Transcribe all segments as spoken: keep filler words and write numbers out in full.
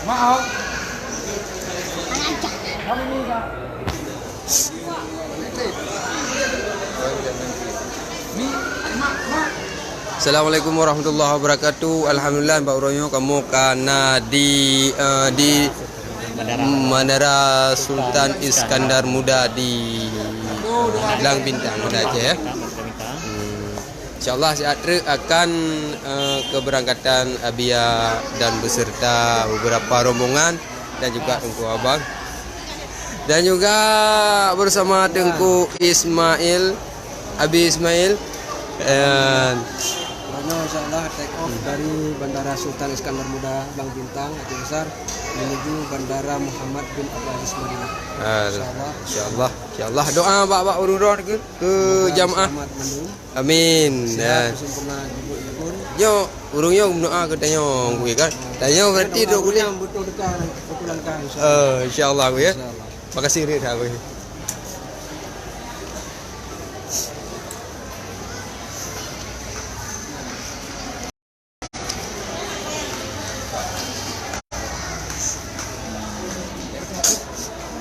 Maaf. Assalamualaikum warahmatullahi wabarakatuh. Alhamdulillah, bak uroe nyoe kamoe ka na di, eh, di Bandara Sultan Iskandar Muda di Blang Bintang, Banda Aceh, ya. Hmm. Insyaallah siat treuk akan, eh, keberangkatan Abia dan beserta beberapa rombongan dan juga Teungku Abang. Dan juga bersama Teungku Ismail, Abi Ismail. Dan Karena insyaallah take off dari Bandara Sultan Iskandar Muda Blang Bintang, Aceh Besar, menuju Bandara Muhammad bin Abdul Aziz Madinah. Ah, insyaallah. Insyaallah, insyaallah. Doa bak-bak ureueng droe ke, ke jamaah. Selamat mandum. Amin. Sehat, ya. Sempurna jemput jemput. Nyoe, ureueng nyoe doa ke tanyoe, kan? Tanyoe berarti dok kuliah. Betul dekat, betul langkah, insyaallah. Eh, insyaallah, ya. Insyaallah. Makasih, Rit, aku.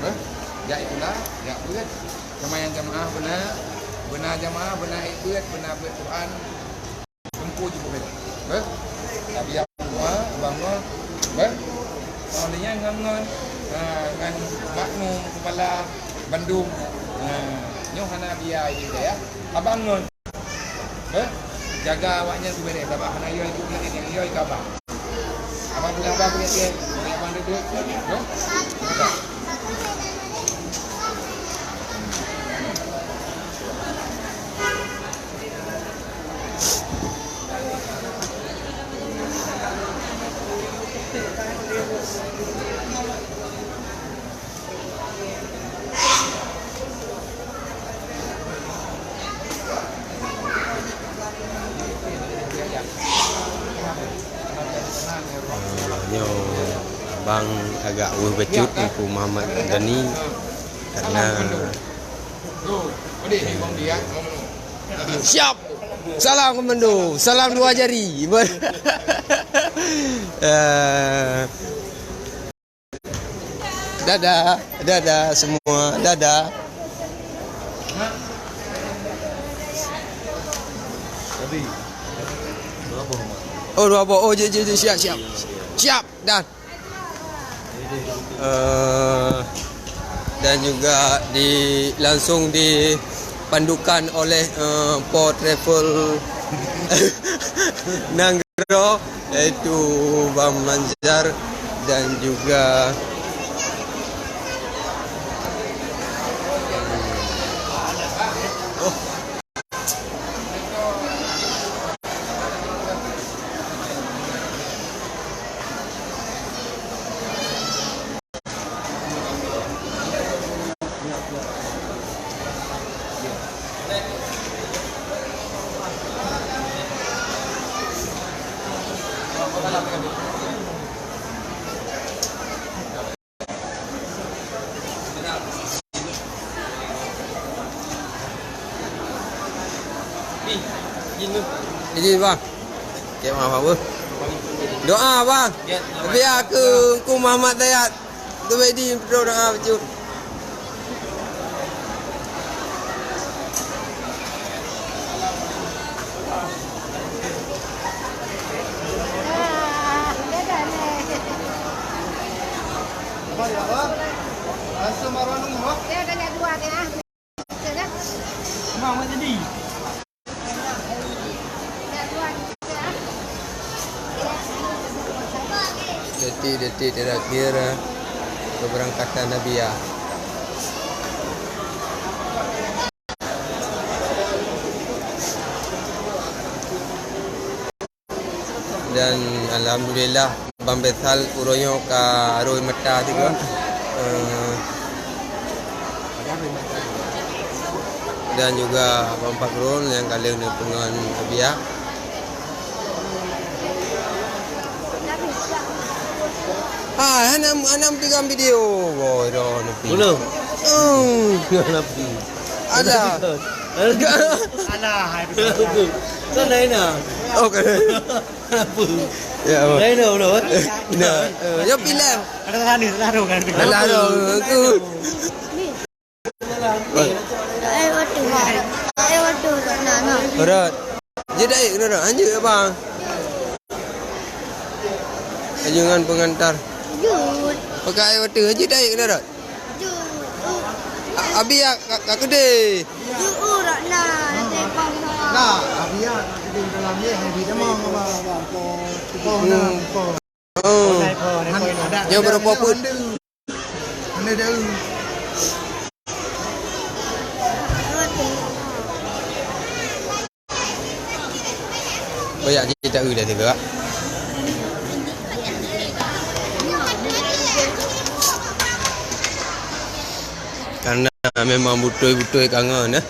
Hah? Jak itulah, jak beuet. Sama nyang jamaah beuna, beuna jamaah, beuna ék beuet, beuna beuet Quran. Teungku jih beuet. Beuet. Tapi nyang semua, bangun. Beuet. Sama dengan ngon, ngon, ha, ngon makmum, kepala bandum. Ha, nyoe hana biaya, ya. Abang ngon. Eh, jaga awaknyan sibeureh, sabab hana yoi keu penyakit nyang yoi keu abang. Abang peugah abang penyakit, bagi abang duek-duek. Eh? Ah, nyoe abang agak weueh bacut Teungku Muhammad Dani karena siap. Salam komando, salam dua jari. Eh, Dadah, dadah semua, dadah. Oh, dua boh. Oh, je, je, je, siap, siap. Siap, dah. Eh, dan juga di, langsung dipandukan oleh, eh, Paul Travel Nanggroe, yaitu Bang Manzar dan juga, oh. Izin, bang. Okey, maaf, apa? Doa, bang. Biar ke Teungku Muhammad Dayat. Teubiet di doa bacut. Detik-detik terakhir, eh, keberangkatan Nabiya. Dan alhamdulillah, Bang Bethal uroe nyoe ka rhoi mata sigoe. Eh, dan juga Bang Fakrul nyang ka lheueh neupeungon Nabiya. Ah, hana, hana meuteugam video. Woi, dah nepi. Belum. Hmm. Nepi. Ada. Alah, hai. Kan lain dah. Oh, kan. Apa? Ya, apa? Lain dah, belum, eh? Nah, eh, ya, pilih. Ada sana, sana, kan? Alah, aduh, aku. Eh, waduh. Eh, waduh, nah, nah. Berat. Jeuet daik keunoe, Dot? Hanjeuet, Abang. Anjungan pengantar. Jeuet. Pakai air water, jeuet daik keunoe, Dot? Jeuet. A-, Abi ya, ka, ka keudeh. Jeuet, Dot, nah, nanti bang. Nah, Abi ya, ka keudeh dalam ye, Abi demam, Abang. Bang, nah, bang. Oh. Nyoe baru poput. Banyak cerita dah tiba. Karena memang betul-betul kangen, eh.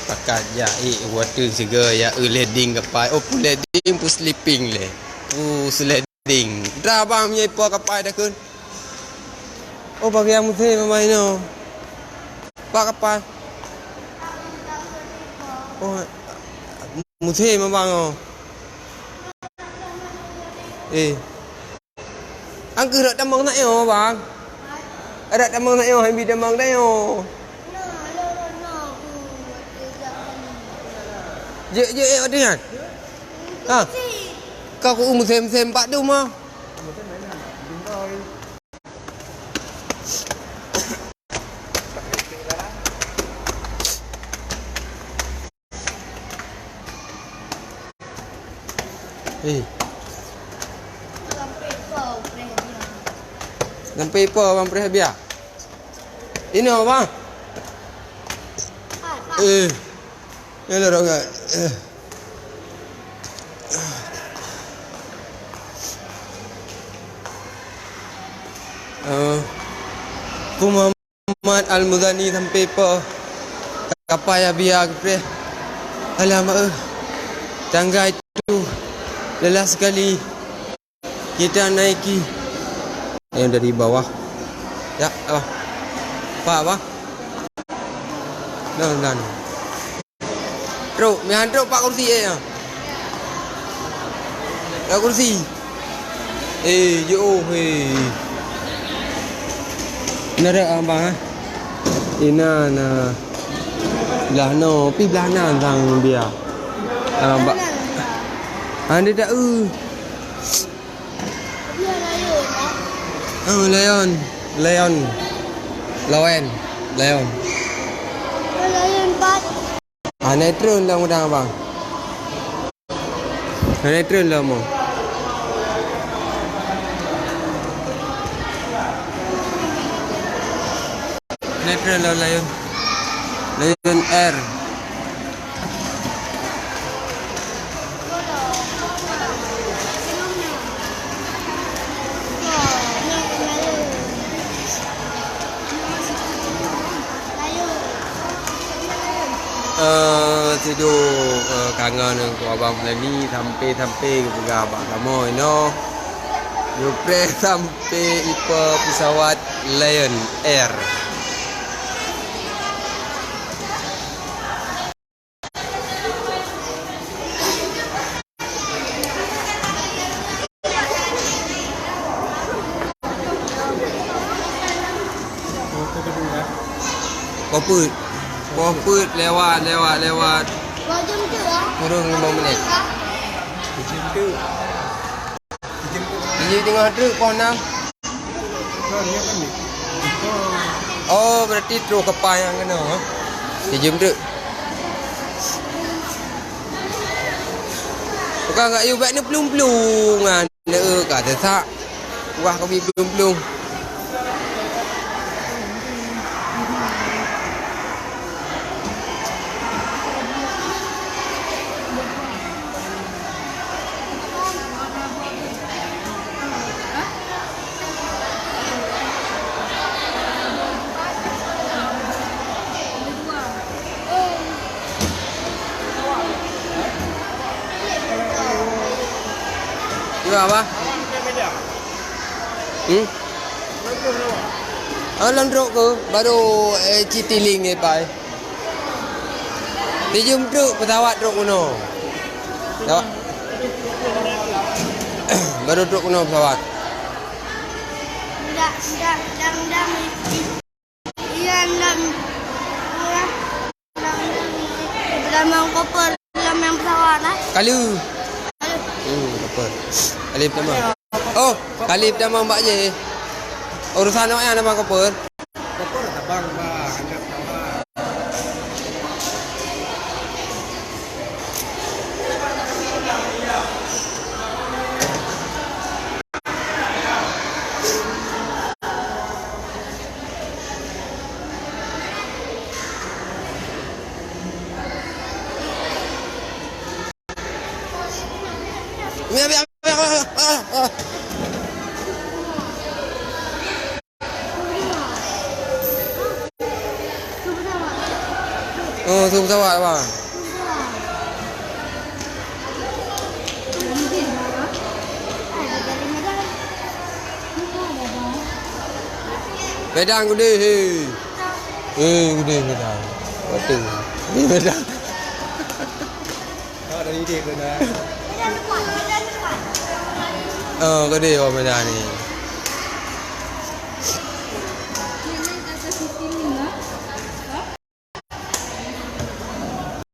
Pakat jak ék water sigoe, ya, eu, leading kapai. Oh, pun leading, pun sleeping lé. Pun sledding. Dah abang meunyoe ipo kapai dah kun. Oh, bagi yang musém abang inoe. Pak kapai. Oh, musém abang oh. Eh. Angkeuh rot tamong nak nyoe, bang. Rot tamong nak nyoe, hai bi tamong dah nyoe. Jeuet, jeuet, eh, Adrian. Ha. Kau ku musém-musém pak tu mah. Eh. Sampai po bang preh biak. Inoe bang. Eh. Inoe dong. Eh. Eh. Kuma Muhammad Al-Muzani sampai po kapai Abia geupreh. Alamak, eh. Tangga itu lelah sekali kita naiki. Yang dari bawah. Ya, apa? Pak, apa? Dah, dah. Trok, meuhan trok pak kursi eh. Pak kursi. Eh, jeuh, eh. Nada abang, eh. Ina na. Belah no, pi belah nan sang dia. Ah, ba-, ah, dia tak, eh. Oh, lion. Lion. Lawan. Lion. Lion bat. Ah, naik turun dah mudah abang. Naik turun dah mau. Naik turun dah lion. Lion Air. Eh, siduek, eh, kangen ngon abang Melani sampai-sampai geupeugah bak kamoe inoe. Geupreh sampai ipo pesawat Lion Air. Poh peuet. Poh peuet lewat, lewat, lewat. Kurang lima minit. Di teungoh treuk poh nam. Oh, berarti trok kapai nyang keunoe, ha? Sijeuem treuk. Bukan kat you bak ni pelung-pelung kan. Neu ka tesak. Wah, kami pelung-pelung. Dua apa? Hmm? Oh, lôn trok ke? Baru, eh, Citiling, eh, pai. Sijeuem treuk pesawat trok keunoe. Pesawat. Baru trok keunoe pesawat. Tidak, tidak, tidak, tidak. Iya, tidak. Iya. Dalam kapal, dalam yang pesawat, eh? Kali. Kali. Hmm, kapal. Kali pertama. Oh, kali pertama mbak je. Urusan awak yang nama kapal. Kapal tabang, bah, hanya pesawat. Biar, biar, biar, biar, biar, biar. Oh, tu pesawat, bang. Medan gede, hei. Eh, gede Medan. Betul. Ni Medan. Oh, dari dia Medan. Oh, gede oh Medan ni.